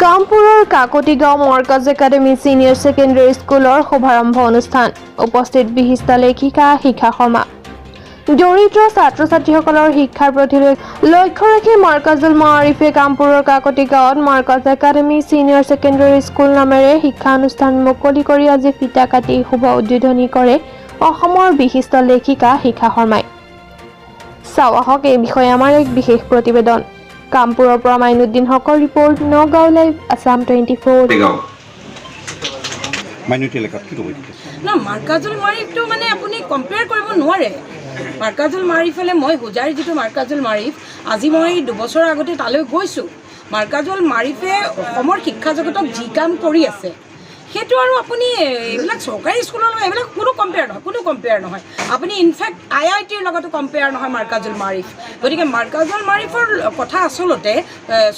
কামপুৰৰ Kakatigaon মৰকাজ academy senior secondary স্কুলৰ শুভাৰম্ভ অনুষ্ঠান। উপস্থিত বিশিষ্ট লেখিকা শিখা শৰ্মা। দৰিদ্ৰ ছাত্ৰ ছাত্ৰীসকলৰ শিক্ষাৰ প্ৰতি লক্ষ্য ৰাখি মাৰ্কাজুল মাৰিফে কামপুৰৰ কাকতি গাঁৱত Markaz academy senior secondary school নামেৰে শিক্ষানুষ্ঠান মুকলি কৰি আজি ফিটা কাটি শুভ উদ্বোধনী কৰে অসমৰ বিশিষ্ট লেখিকা শিখা শৰ্মাই। চাওঁ আহক এই বিষয়ে আমাৰ এক বিশেষ প্ৰতিবেদন। কামপুৰৰ পৰা মাইনুদ্দিন হকৰ ৰিপৰ্ট, নগাঁও লাইভ, আছাম 24। গাঁও মাইনৰিটি এলেকাত কি ক'ব এতিয়া? না, মাৰ্কাজুল মাৰিফটো মানে আপুনি কম্পেয়াৰ কৰিব নোৱাৰে। মাৰ্কাজুল মাৰিফলে মই হোজাইৰ যিটো মাৰ্কাজুল মাৰিফ, আজি মই 2 বছৰৰ আগতে তালৈ গৈছোঁ। মাৰ্কাজুল মাৰিফে অসমৰ শিক্ষা জগতক যি কাম কৰি আছে, সেইটো আৰু আপুনি এইবিলাক চৰকাৰী স্কুলৰ লগত এইবিলাক কোনো কম্পেয়াৰ নহয়, কোনো কম্পেয়াৰ নহয়। আপুনি ইনফেক্ট আইআইটিৰ লগতো কম্পেয়াৰ নহয় মাৰ্কাজুল মাৰিফ। গতিকে মাৰ্কাজুল মাৰিফৰ কথা আচলতে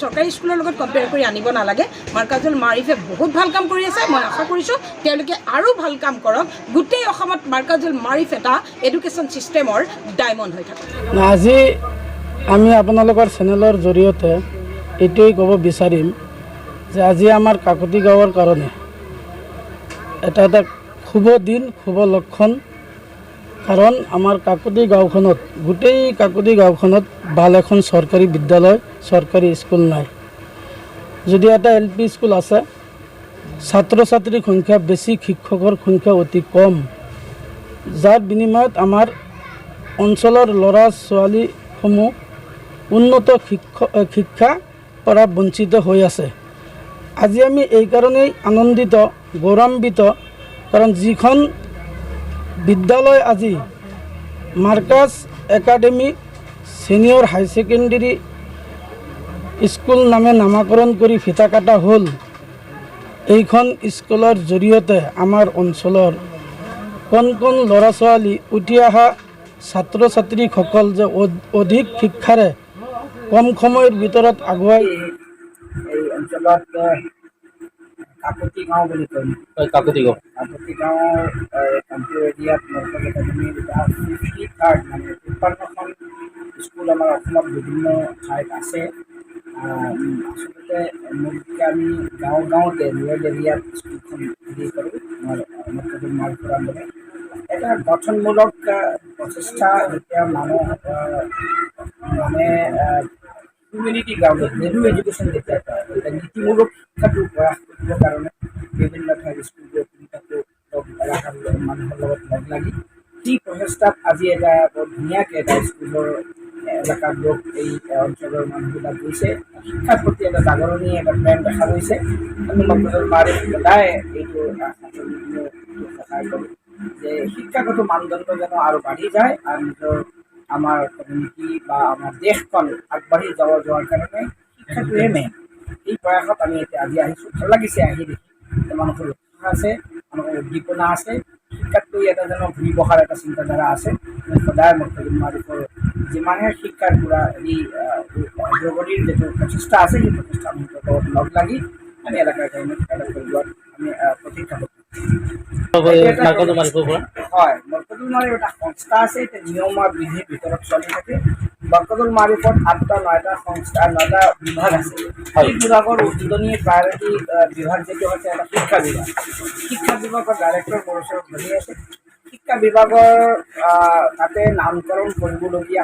চৰকাৰী স্কুলৰ লগত কম্পেয়াৰ কৰি আনিব নালাগে। মাৰ্কাজুল মাৰিফে বহুত ভাল কাম কৰি আছে। মই আশা কৰিছোঁ তেওঁলোকে আৰু ভাল কাম কৰক। গোটেই অসমত মাৰ্কাজুল মাৰিফ এটা এডুকেশ্যন ছিষ্টেমৰ ডায়মণ্ড হৈ থাকক। আজি আমি আপোনালোকৰ চেনেলৰ জৰিয়তে এইটোৱেই ক'ব বিচাৰিম যে আজি আমাৰ কাকতি গাঁৱৰ কাৰণে এটা এটা শুভ দিন, শুভ লক্ষণ। কাৰণ আমাৰ কাকতি গাঁওখনত, গোটেই কাকতি গাঁওখনত ভাল এখন চৰকাৰী বিদ্যালয়, চৰকাৰী স্কুল নাই। যদি এটা এলপি স্কুল আছে, ছাত্ৰ ছাত্ৰীৰ সংখ্যা বেছি, শিক্ষকৰ সংখ্যা অতি কম, যাৰ বিনিময়ত আমাৰ অঞ্চলৰ ল'ৰা ছোৱালীসমূহ উন্নত শিক্ষা পৰা বঞ্চিত হৈ আছে। আজি আমি এইকাৰণেই আনন্দিত, গৌৰৱান্বিত, কাৰণ যিখন বিদ্যালয় আজি মাৰ্কাজ একাডেমি ছিনিয়ৰ হাই ছেকেণ্ডেৰী স্কুল নামে নামাকৰণ কৰি ফিটা কটা হ'ল, এইখন স্কুলৰ জৰিয়তে আমাৰ অঞ্চলৰ কণ কণ ল'ৰা ছোৱালী, উঠি অহা ছাত্ৰ ছাত্ৰীসকল যে অধিক শিক্ষাৰে কম সময়ৰ ভিতৰত আগুৱাই এই অঞ্চলত কাকতি গাঁও বুলি কয়। হয়, কাকতি গাঁও। কাকতি গাঁৱৰ কামপুৰ এৰিয়াত মৰকাজ একাডেমীৰ এটা 53rd, মানে 53খন স্কুল আমাৰ অসমত বিভিন্ন ঠাইত আছে। আচলতে মূলকৈ আমি গাঁও গাঁৱতে ৰুৰেল এৰিয়াত স্কুলখন হেৰি কৰোঁ। আমাৰ মৰকাজুল মাৰিফৰ আণ্ডাৰত এটা গঠনমূলক প্ৰচেষ্টা। যেতিয়া মানুহ মানে কমিউনিটি গ্ৰাউণ্ডত ভেলু এডুকেশ্যন যেতিয়া পায়, তেতিয়া নীতিমূলক শিক্ষাটো প্ৰয়াস কৰিবৰ কাৰণে বিভিন্ন ঠাইত স্কুলবোৰ খুলি থাকোঁ লগ এলেকাৰ মানুহৰ লগত লগ লাগি। সেই প্ৰচেষ্টাত আজি এটা বৰ ধুনীয়াকৈ এটা স্কুলৰ এলেকাৰ লোক, এই অঞ্চলৰ মানুহবিলাক গৈছে। শিক্ষাৰ প্ৰতি এটা জাগৰণি, এটা প্ৰেম দেখা গৈছে। আমি মৰকাজুল মাৰিফ সদায় এইটো আশা কৰি এইটো সহায় কৰোঁ যে শিক্ষাগত মানদণ্ড যেন আৰু বাঢ়ি যায় আৰু নিজৰ আমাৰ কমিউনিটি বা আমাৰ দেশখন আগবাঢ়ি যোৱাৰ কাৰণে শিক্ষাটোৱে মেইন। এই প্ৰয়াসত আমি এতিয়া আজি আহিছোঁ। ভাল লাগিছে আহি দেখি যে মানুহৰ উৎসাহ আছে, মানুহৰ উদ্দীপনা আছে, শিক্ষাক লৈ এটা যেন ঘূৰি বহাৰ এটা চিন্তাধাৰা আছে। আমি সদায় মৰকাজুল মাৰিফৰ যিমানে শিক্ষাৰ পূৰা হেৰি অগ্ৰগতিৰ যিটো প্ৰচেষ্টা আছে, সেই প্ৰচেষ্টা আমি লগত লগ লাগি আমি এলেকাৰ কাৰণে কিবা এটা কৰি যোৱাত আমি প্ৰতিজ্ঞাবদ্ধ। মাৰ্কাজুল মাৰিফৰ পৰা। হয়, মৰকাজুল মাৰিফ এটা সংস্থা আছে। এতিয়া নিয়ম আৰু বিধিৰ ভিতৰত চলি থাকে। মৰকাজুল মাৰিফত আঠটা নটা সংস্থা, নটা বিভাগ আছে। সেই বিভাগৰ উদ্বোধনী প্ৰায়ৰিটি বিভাগ যিটো হৈছে এটা শিক্ষা বিভাগ। শিক্ষা বিভাগৰ ডাইৰেক্টৰ মোৰ ওচৰত বহি আছে। শিক্ষা বিভাগৰ তাতে নামকৰণ কৰিবলগীয়া